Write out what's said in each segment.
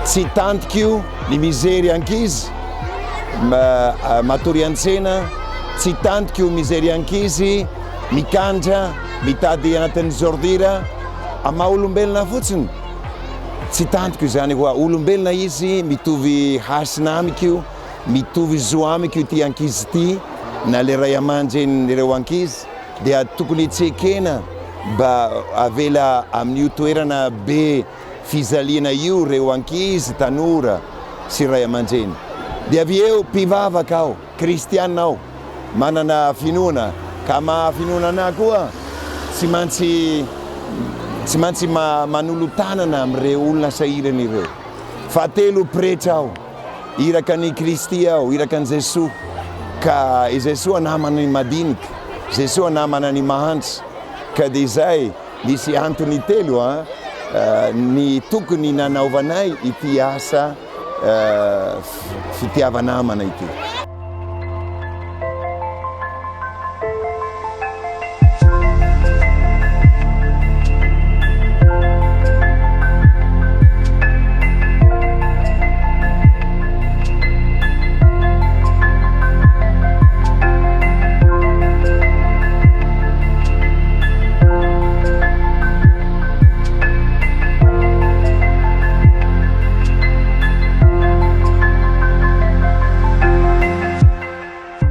Tsy tantiko ny mizery ankizy matory an-tsena, tsy tantiko mizery ankizy mikandra mitady anatin'ny ordure, amin'ny maha olombelona fotsiny tsy tantiko izany hoa, olombelona izy mitovy hasina amiko, Mitovy zo amiko ity ankizy ity na le ray amandrenin'ireo ankizy dia tokony tsy ekena mba avela amin'io toerana be fijaliana io reo ankizy tanora sy ray amandreny. Dia avy eo mpivavaka aho, kristiana aho, manana finoana ka maha finoana anah koa tsy maintsy tsy maintsy manolo-tanana amin'ireo olona sahirana ireo. Fahatelo pretra aho. Iraka an'i Kristy aho, iraka an'i Jesoa, ka i Jesoa namana ny madinika, Jesoa namana ny mahantra, ka dia izay misy antony telo an, ny tokony nanaovanay ity asa fitiava-namana ity.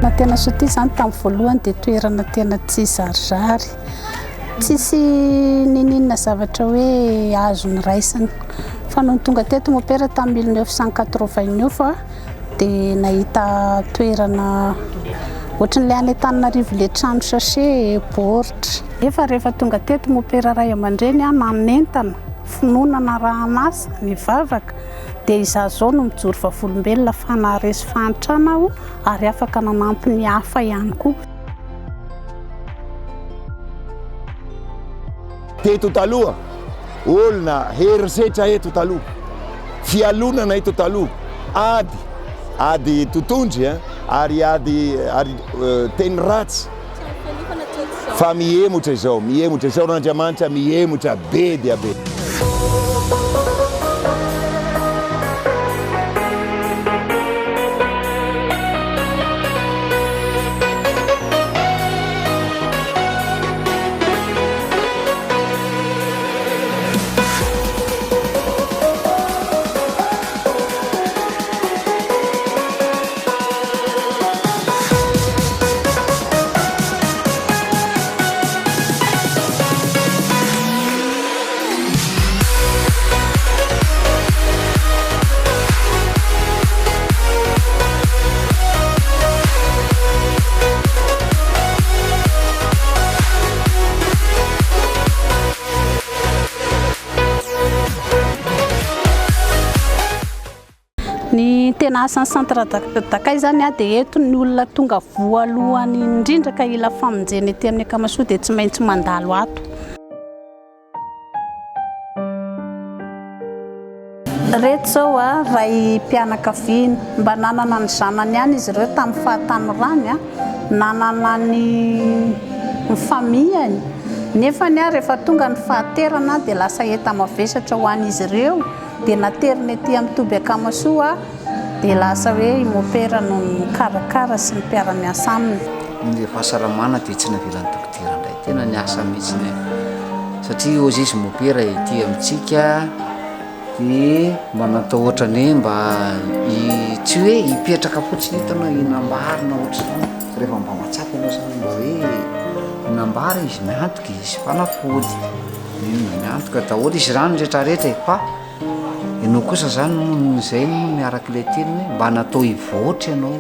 Na tena soa ity izany tamin'ny voalohany dia toerana tena tsy zarizary, tsisy niniana zavatra hoe azo niraisana. Fa nony tonga teto mopera tamin'ny 1989 dia nahita toerana ohatran'ilay any Antananarivo ilay trano sachet baoritra. Nefa rehefa tonga teto mopera ray aman-dreny aho nanentana finoana narahan'asa, nivavaka, dia izaho izao no mijoro vavolombelona fa naharesy fahantrana aho ary afaka nanampy ny hafa ihany koa. Teto taloha, olona herisetra eto taloha, fialonana eto taloha, ady, ady totondry ary ady ary teny ratsy. Fa mihemotra izao, mihemotra izao Andriamanitra mihemotra be dia be. Tena asan'ny centre d'accueil izany dia eto ny olona tonga voalohany indrindra ka hila famonjena ety amin'ny Akamasoa dia tsy maintsy mandalo ato. Ireto izao raim-pianakaviana, mba nanana ny zanany ihany izy ireo tamin'ny fahatanorany, nanana ny ny famille-ny, nefa rehefa tonga ny fahaterana dia lasa enta-mavesatra ho an'izy ireo, dia naterina ety amin'ny toby Akamasoa dia lasa hoe i Mopera no mikarakara sy ny mpiara-miasa aminy. Ny fahasalamana dia tsy navelan'ny dokotera indray, tena niasa mihitsy ny satria hozy izy mopera ety amintsika dia mba natao ohatran'ny hoe mba tsy hoe hipetraka fotsiny eto ianao hihinam-bary na ohatr'izany, rehefa mba mahatsapa ianao izany mba hoe hihinam-bary izy miantoka izy fanafody. Inona miantoka daholo izy rano retraretra e fa ianao kosa zany moa izay moa ny araka ilay teny hoe mba natao hivoatra ianao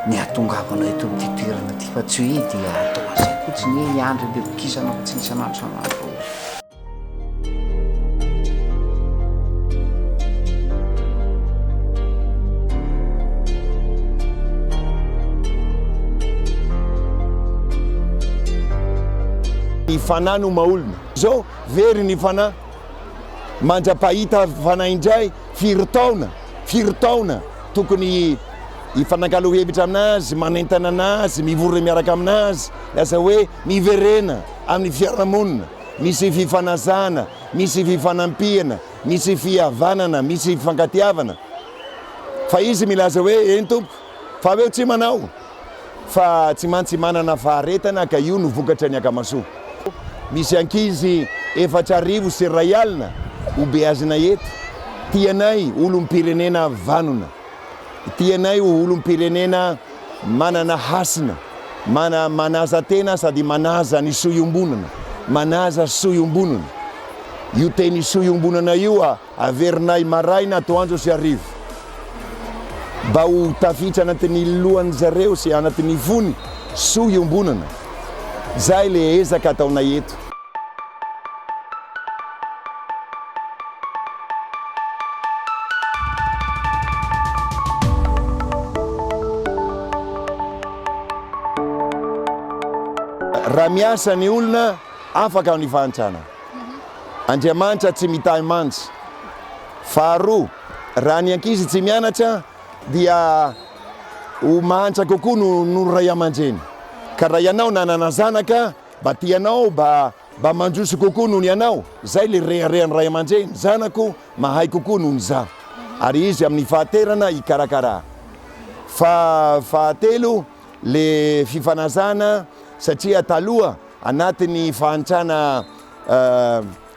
ny hahatongavanao eto amin'ity toerana ity fa tsy hoe dia atao an'izay fotsiny hoe hiandry an'ilay vokisana fotsiny isan'andro isan'andro. Ny fanahy no maha-olona. Zao, very ny fanahy. Mandra-pahita fanahy indray, firy taona, firy taona tokony hifanakalo hevitra aminazy, manentana anazy, mivory miaraka aminazy, lasa hoe miverena amin'ny fiarahamonina, misy fifanasana, misy fifanampiana, misy fihavanana, misy fifankatiavana. Fa izy milaza hoe, eny tompoko, fa avy eo tsy manao. Fa tsy mantsy manana faharetana ka io no vokatra ny Akamasoa. Misy ankizy 2004 ho beazina eto. Tianay olom-pirenena vanona. Tianay ho olom-pirenena manana hasina, mana manaja tena sady manaja ny soa iombonana. Manaja soa iombonana. Io teny soa iombonana io a. Averinay maraina, atoandro sy hariva. Mba ho tafiditra anatin'ny lohan'ny zareo sy anatin'ny fony soa iombonana. Zay le ezaka ataonay eto. Raha miasa ny olona, afaka amin'ny fahantrana. Andriamanitra tsy mitahy mantsy. Faharoa, raha ny ankizy tsy mianatra dia ho mahantra kokoa noho ny ray aman-dreny. Ka raha ianao nanana zanaka, mba tianao mba mba mandroso kokoa noho ny anao. Zay le reharehan'ny ray aman-dreny, zanako mahay kokoa noho ny za. Ary izy amin'ny fahaterana hikarakara. Fa fahatelo, le fifanazana satria taloha Anatin'ny fahantrana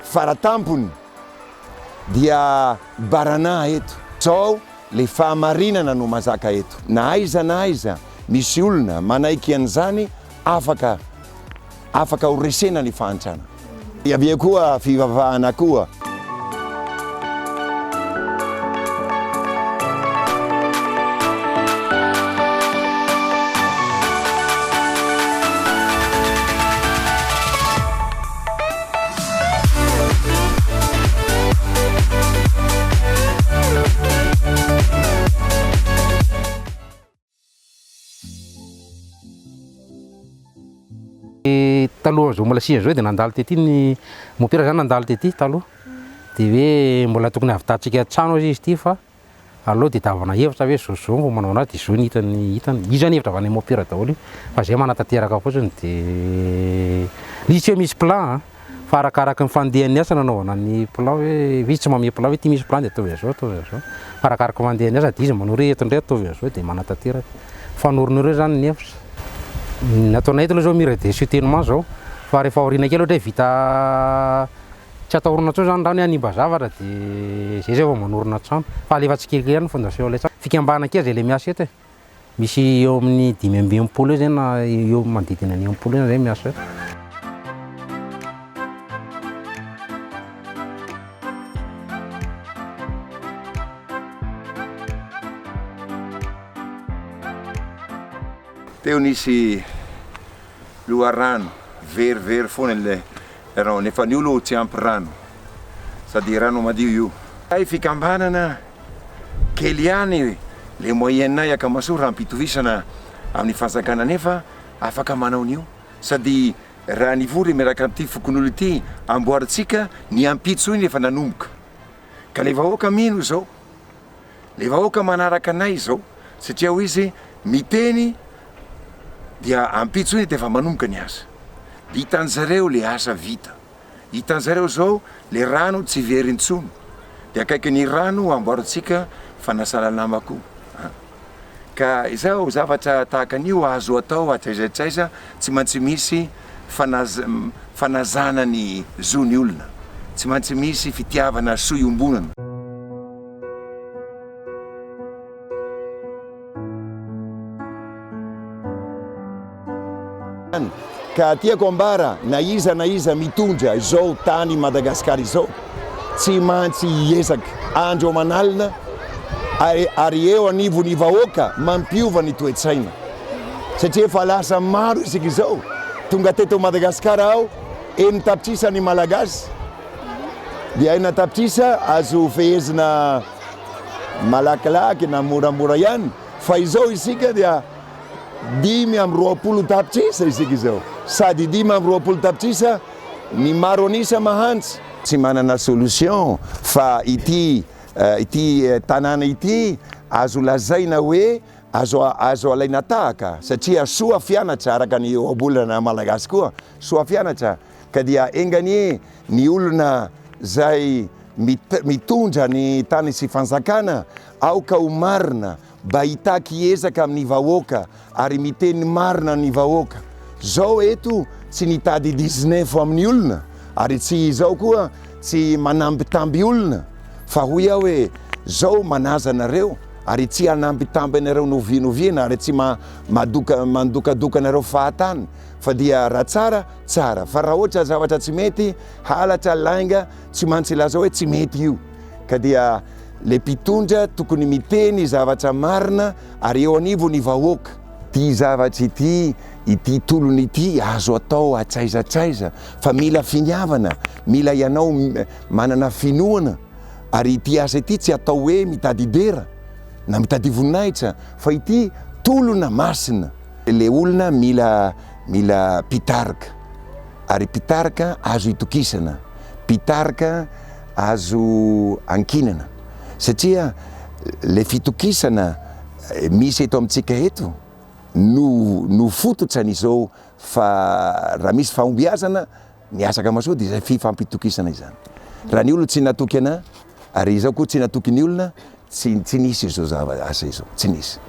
faratampony dia Baranà eto. Zao le fahamarinana no mazaka eto. Na aiza na aiza misy olona manaiky an'izany afaka afaka ho resena ny fahantrana. Avy eo koa fivavahana koa. Talohan'izao mbola sisa izao dia nandalo tety ny mopera zany nandalo tety taloha dia hoe mbola tokony havitantsika trano aza izy ity fa aleo dia tavana hevitra hoe zao zao vao manao anazy dia zao ny hitany hitany io zany hevitra avy any mopera daholo io fa zay manatanteraka fotsiny dia izy tsy hoe misy plan an. Fa arakaraky ny fandehan'ny asa nanaovana ny plan hoe izy tsy mamehy plan hoe ity misy plan dia ataovy an'izao ataovy an'izao. Fa arakaraky ny fandehan'ny asa dia izy manoro hoe eto indray ataovy an'izao dia manatanteraka. Fanoron'ireo izany ny hevitra. Ny ataonay eto aloha izao mur de soutènement izao fa rehefa aoriana kely ohatra hoe vita tsy atahorana intsony izany ny rano hoe hanimba zavatra dia izay izay vao manorina trano. Fa alefa tsikelikely ihany ny fondation an'ilay trano. Fikambanana kely izay ilay miasa eto e. Misy eo amin'ny 65 eo zay na eo manodidina ny 60 eo zay miasa eo. Teo nisy loharano verivery foana ilay rano nefa ny olo tsy ampy rano sady rano madio io. Hay fikambanana. Kely ihany le moyen-nay Akamasoa raha ampitovisana amin'ny fanjakana nefa afaka manao an'io. Sady raha nivory miaraka amin'ity fokonolona ity amboarintsika ny ampitso iny efa nanomboka. Ka le vahoaka mino izao, le vahoaka manaraka anay izao satria hoy izy miteny dia ampitso iny dia efa manomboka ny asa. Hitan-jareo le asa vita. Hitan-jareo izao le rano tsy very intsony. Dia akaikin'ny rano amboarintsika fanasana lamba koa an. Ka izao zavatra tahaka an'io azo atao hatraiza hatraiza, tsy maintsy misy fanazana ny zon'ny olona, tsy maintsy misy fitiavana soa iombonana. Ka tiako ambara na iza na iza mitondra izao tany Madagascar izao tsy mantsy hiezaka andro aman'alina ary eo anivon'ny vahoaka mampiova ny toe-tsaina satria efa lasa maro isika izao tonga teto Madagascar aho enin-tapitrisa ny Malagasy dia enina tapitrisa azo fehezina malakilaky na moramora ihany fa izao isika dia 25 tapitrisa isika izao, sady 25 tapitrisa ny maro an'isa mahantra. Tsy manana solution fa ity ity tanàna ity azo lazaina hoe azo azo alaina tahaka satria soa fianatra araka ny ohabolana malagasy koa, soa fianatra ka dia enga anie ny olona zay mitondra ny tany sy fanjakana aoka ho marina Mba hitaky ezaka amin'ny vahoaka ary miteny marina ny vahoaka. Zao eto tsy nitady 19 amin'ny olona ary tsy izao koa tsy manambitamby olona fa hoy aho hoe zao manaza anareo ary tsy hanambitamby anareo novianoviana ary tsy madoka mandokadoka anareo fahatany fa dia raha tsara tsara fa raha ohatra zavatra tsy mety halatra lainga tsy mantsy hilaza hoe tsy mety io. Ka dia le mpitondra tokony miteny zavatra marina ary eo anivony vahoaka. Ity zavatra ity, ity tolona ity azo atao hatraiza hatraiza fa mila finiavana, mila ianao manana finoana ary ity asa ity tsy atao hoe mitady dera na mitady voninahitra fa ity tolona masina. Le olona mila mila mpitarika ary mpitarika azo itokisana, mpitarika azo ankinana satria le fitokisana misy eto amintsika eto no no fototra an'izao fa raha misy fahombiazana ny asa Akamasoa dia izay fifampitokisana izany. Raha ny olona tsy natoky anah ary izaho koa tsy natoky ny olona tsy tsy nisy izao zava asa izao, tsy nisy.